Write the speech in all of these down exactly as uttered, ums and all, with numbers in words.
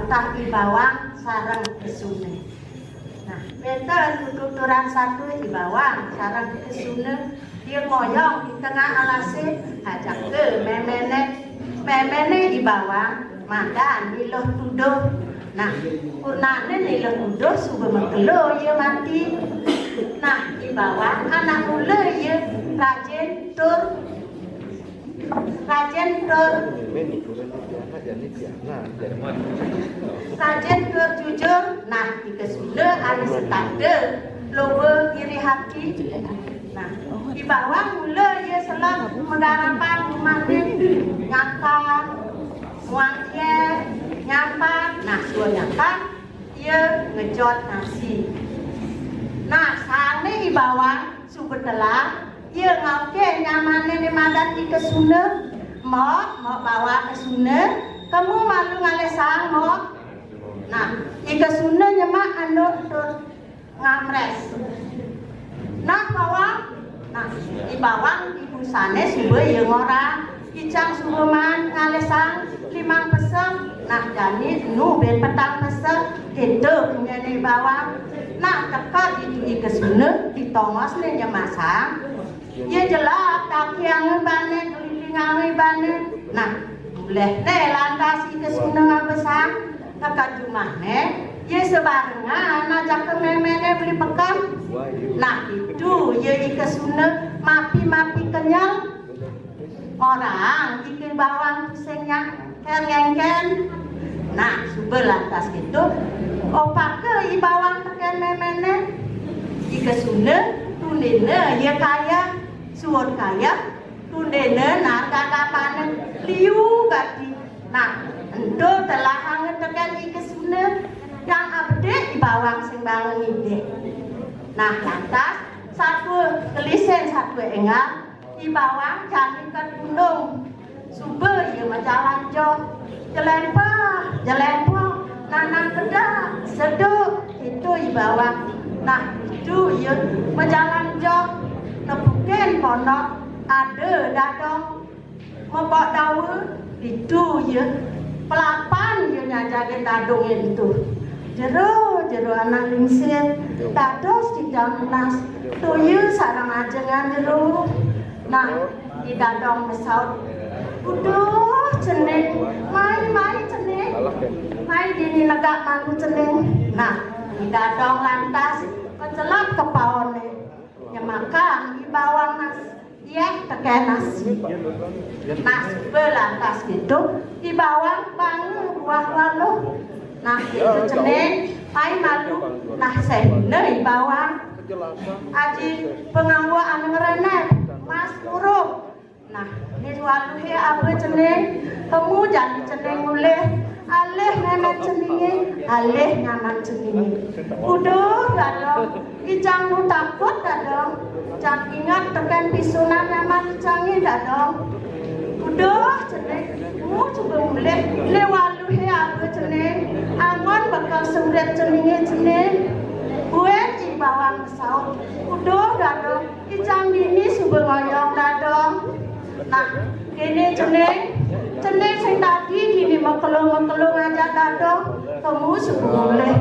Tah I Bawang sareng I Kesuna. Nah, wénten tuturan satua I Bawang sareng I Kesuna, ia ngoyong di tengah alasé, ajaka méméné. Méméné I Bawang madan Ni Luh Tuduh. Nah, purnané Ni Luh Tuduh suba makelo ia mati. Nah, I Bawang anak mula ia rajin tur Rajin tur rajin tur jujur. Nah, I Kesuna adi setata loba iri hati. Nah, I Bawang mula ia selem magarapan umahné, nyakar, muang iéh, nyampat. Nah, suba nyakar ia ngejot nasi. Nah, sangné I Bawang suba telah, ia ngaukin nyamané né madan I Kesuna. "Mbok, Mbok Bawang Kesuna, kemu malu ngalih saang, Mbok." Nah, I Kesuna nyemak anduké tur ngamrés. "Nah, Bawang." Nah, I Bawang ibusané suba ia ngorang, "Icang suba maan ngalih saang limang pesek." Nah, jani enu buin petang pesek, kéto punyané I Bawang. Nah, teka ditu I Kesuna, di tongosné nyemak saang. Ia jelap kakiang ibané, kelilingang ibané. Nah, bulih né lantas I Kesuna ngaba saang. Teka jumahné, ia sebarengan ajaka méméné beli peken. Nah, ditu ia I Kesuna mapi-mapi kenyel. Ngorang I Bawang tusing nyengker-nyengker. Nah, suba lantas kéto, opaka I Bawang tekén méméné. I Kesuna tundéna ia kayeh, suud kayeh, tundéna naar gagapané liu gati. Nah, ento telahanga tekén I Kesuna, yang abedik I Bawang sing bangé ngidih. Nah, lantas satua gelisin satua énggal, I Bawang jani ka gunung. Suba ia majalan joh. Jelémpah, jelémpah, nanang kedah, seduk, kéto I Bawang. Nah, ditu ia majalan joh. Nepukin pondok, ada dadong mebok dawa, ditu ia. Pelapan ia nyajagin dadongé ento. Jero, jero anak lingsir, dados didang nunas, toya sareng ajengan jero. Nah, I Dadong masaut, "Uduh, cening, mai, mai, cening. Mai dini negak malu, cening." Nah, I Dadong lantas macelep ka paoné. Nyemakang I Bawang nas-, iéh tekén nasi. Nah, suba lantas kéto, I Bawang bangé buah waluh. Nah, kéto, "Cening, mai malu." Nah, sehina I Bawang. Aji panganggo ané ngrenéb, Mas Murub. Nah, né waluhé aba, cening, kemu jani cening mulih, alih mémén ceningé, alih nyaman ceningé. Uduh, Dadong, icang nu takut, Dadong. Cang inget tekén pisunan nyaman icangé, Dadong. Uduh, cening, kemu suba mulih, né waluhé aba, cening, anggon bekel semrit ceningé, cening. Buin I Bawang masaut, "Uduh, Dadong, icang dini suba ngoyong, Dadong." Nah, kéné cening, cening sing dadi dini makelo-makelo ngajak Dadong, kemu suba mulih.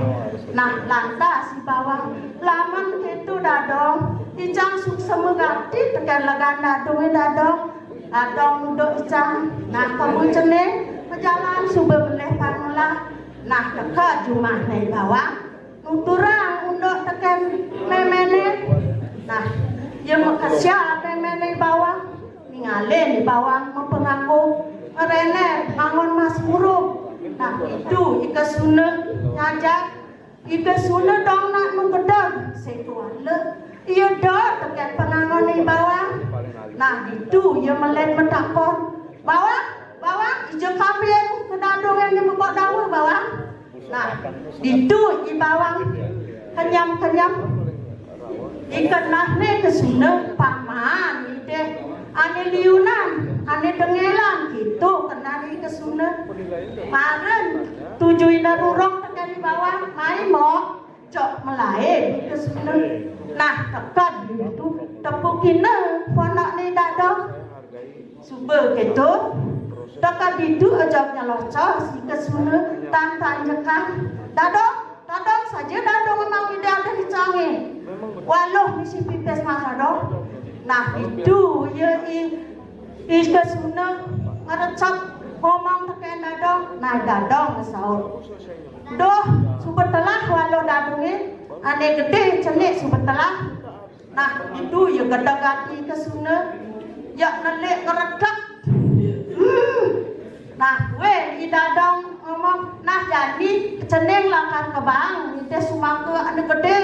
Nah, lantas I Bawang, "Lamun kéto, Dadong, icang suksma gati tekén legan dadongé, Dadong." Dadong nuduk icang. Nah, kemu cening, majalan suba mulih pangelah. Nah, teka jumahné I Bawang. Nuturang unduk tekén méméné. Nah, ia makesiab méméné I Bawang, ningalin I Bawang mapanganggo ngrenéb anggon Mas Murub. Nah, ditu I Kesuna nyajak. I Kesuna dong nak nu gedeg, sekuala. Ia dot tekén panganggon I Bawang. Nah, ditu ia meled matakon, "Bawang, Bawang, dija kambing kadadongé mebok dawa, Bawang?" Nah, ditu I Bawang kenyem-kenyem. Ikenehné Kesuna pang maan ngidih ané liunan, ané dengelan, kéto kenehné Kesuna. Mara tuju Ida Ruruk tekén I Bawang, "Mai, Mbok, cok malaib Kesuna." Nah, teka ditu, tepukina pondokné Dadong. Suba kéto, Teka ditu ejak nyelocos i Kesuna tan tanjekan. Dadong, dadong saja dadong emang ida ada di cange. Waluh misi pipis mah dadong. Nah, itu ya i, i Kesuna ngerecep ngomong teken dadong. Nah, dadong saut. Duh, suba telah waluh dadonge, ane gede cenik suba telah. Nah, itu ya gedeg ati Kesuna. Ya nelik ngeredek. Hmm. Nah, weh, i dadong ngomong, nah, jani cening lakar kebang, nitih sumangka ane gede,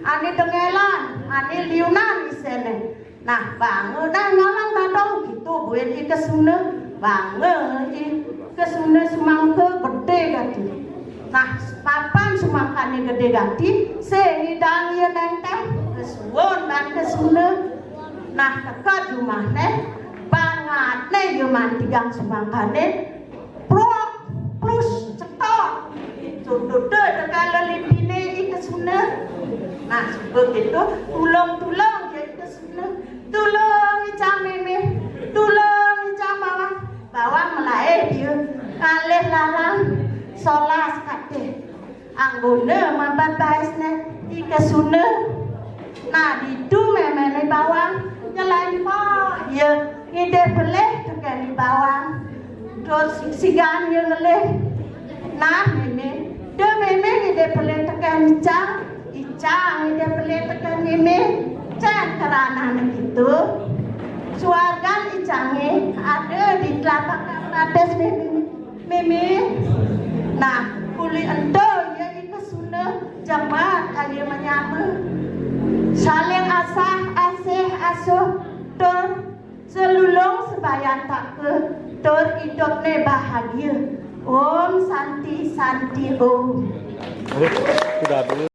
ane dengelan, ane liunan isene. Nah, banga dah ngalang dadong, gitu buin i Kesuna. Banga i Kesuna sumangka gede gati. Nah, papan sumangkane gede gati, sing idang ia nenteng, kesuun ban Kesuna. Nah, teka jumahne, bangatne ia mantigang sumangkane, prok, plus, cetok. Tutude teka lelipine i Kesuna. Nah, suba gitu, tulung-tulung ia i Kesuna. Tulung icang mimih, tulung icang bawang. Bawang melae dia, ngalih lalang, solas katih. Anggona mabat baisne i Kesuna. Nah, ditu memene bawang, nyelempok ia ngidih pelih teken i bawang. Terus sigan ia ngelih. Nah, mimih, da mimih ngidih pelih teken icang, icang ngidih pelih teken mimih. Cen keranane gitu. Suargan icange ada di telapak atis mimih. Mimih. Nah, uli ento ia i Kesuna jemet aja menyama. Saling asah, asih, asuh, tur selulung sebayan taka, tur idupne bahagia. Om Santi, Santi, Om. Sudah dulu.